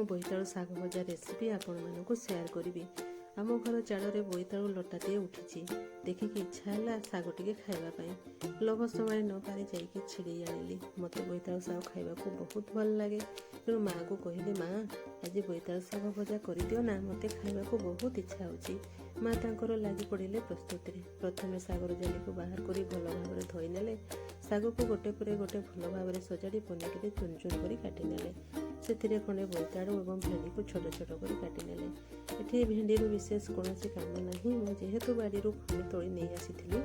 ବୋଇତାଳୁ ଶାଗ ଭଜା ରେସିପି ଆପଣମାନଙ୍କୁ ସେୟାର କରିବି। ଆମ ଘର ଚାଳରେ ବୋଇତାଳୁ ଲଟାଟିଏ ଉଠିଛି। ଦେଖିକି ଇଚ୍ଛା ହେଲା ଶାଗ ଟିକେ ଖାଇବା ପାଇଁ। ଲୋଭ ସମ୍ଭାଳି ନ ପାରି ଯାଇକି ଛିଡ଼େଇ ଆଣିଲି। ମୋତେ ବୋଇତାଳୁ ଶାଗ ଖାଇବାକୁ ବହୁତ ଭଲ ଲାଗେ। ତେଣୁ ମାଆକୁ କହିଲି, "ମା, ଆଜି ବୋଇତାଳୁ ଶାଗ ଭଜା କରିଦିଅ ନା, ମୋତେ ଖାଇବାକୁ ବହୁତ ଇଚ୍ଛା ହେଉଛି।" ମା ତାଙ୍କର ଲାଗି ପଡ଼ିଲେ ପ୍ରସ୍ତୁତିରେ। ପ୍ରଥମେ ଶାଗର ଜାଲିକୁ ବାହାର କରି ଭଲ ଭାବରେ ଧୋଇ ନେଲେ। ଶାଗକୁ ଗୋଟେ ପରେ ଗୋଟେ ଭଲ ଭାବରେ ସଜାଡ଼ି ପନିକିରେ ଚୁନ ଚୁନ କରି କାଟିନେଲେ। ସେଥିରେ ଖଣ୍ଡେ ବୋଇତାଳୁ ଏବଂ ଭେଣ୍ଡିକୁ ଛୋଟ ଛୋଟ କରି କାଟିନେଲେ। ଏଠି ଭେଣ୍ଡିରୁ ବିଶେଷ କୌଣସି କାମ ନାହିଁ। ମୁଁ ଯେହେତୁ ବାଡ଼ିରୁ ଖଣ୍ଡେ ତୋଳି ନେଇ ଆସିଥିଲି,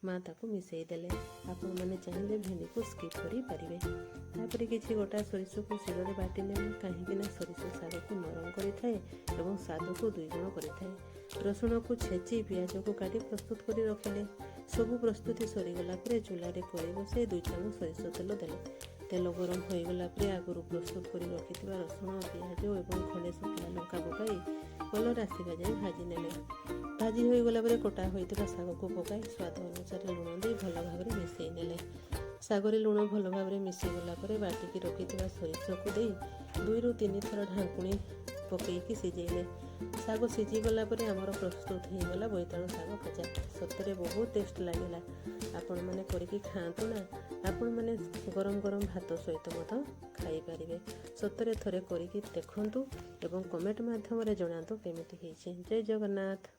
ମା ତାକୁ ମିଶାଇ ଦେଲେ। ଆପଣମାନେ ଚାହିଁଲେ ଭେଣ୍ଡିକୁ ସ୍କିପ୍ କରିପାରିବେ। ତାପରେ କିଛି ଗୋଟା ସୋରିଷକୁ ଶିଳରେ ବାଟି ନେଲେ, କାହିଁକି ନା ସୋରିଷ ଶାଗକୁ ନରମ କରିଥାଏ ଏବଂ ସ୍ୱାଦକୁ ଦୁଇଗୁଣ କରିଥାଏ। ରସୁଣକୁ ଛେଚି, ପିଆଜକୁ କାଟି ପ୍ରସ୍ତୁତ କରି ରଖିଲେ। ସବୁ ପ୍ରସ୍ତୁତି ସରିଗଲା ପରେ ଚୁଲାରେ କଡ଼େଇ ବସାଇ 2 ଚାମଚ ସୋରିଷ ତେଲ ଦେଲେ। ତେଲ ଗରମ ହୋଇଗଲା ପରେ ଆଗରୁ ପ୍ରସ୍ତୁତ କରି ରଖିଥିବା ରସୁଣ, ପିଆଜ ଏବଂ ଖଣ୍ଡେ ଶୁଖିଲା ଲଙ୍କା ପକାଇ କଲର୍ ଆସିବା ଯାଏ ଭାଜି ନେଲେ। ଭାଜି ହୋଇଗଲା ପରେ କଟା ହୋଇଥିବା ଶାଗକୁ ପକାଇ ସ୍ୱାଦ ଅନୁସାରେ ଲୁଣ ଦେଇ ଭଲ ଭାବରେ ମିଶାଇ ନେଲେ। ଶାଗରେ ଲୁଣ ଭଲ ଭାବରେ ମିଶିଗଲା ପରେ ବାଟିକି ରଖିଥିବା ସୋରିଷକୁ ଦେଇ 2ରୁ 3 ଥର ଢାଙ୍କୁଣୀ ପକାଇକି ସିଝେଇଲେ। ଶାଗ ସିଝିଗଲା ପରେ ଆମର ପ୍ରସ୍ତୁତ ହେଇଗଲା ବୋଇତାଳୁ ଶାଗ ଭଜା। ସତରେ ବହୁତ ଟେଷ୍ଟ ଲାଗିଲା। ଆପଣମାନେ କରିକି ଖାଆନ୍ତୁ ନା। ଆପଣମାନେ ଗରମ ଗରମ ଭାତ ସହିତ ମଧ୍ୟ ଖାଇପାରିବେ। ସତରେ ଥରେ କରିକି ଦେଖନ୍ତୁ ଏବଂ କମେଣ୍ଟ ମାଧ୍ୟମରେ ଜଣାନ୍ତୁ କେମିତି ହେଇଛି। ଜୟ ଜଗନ୍ନାଥ।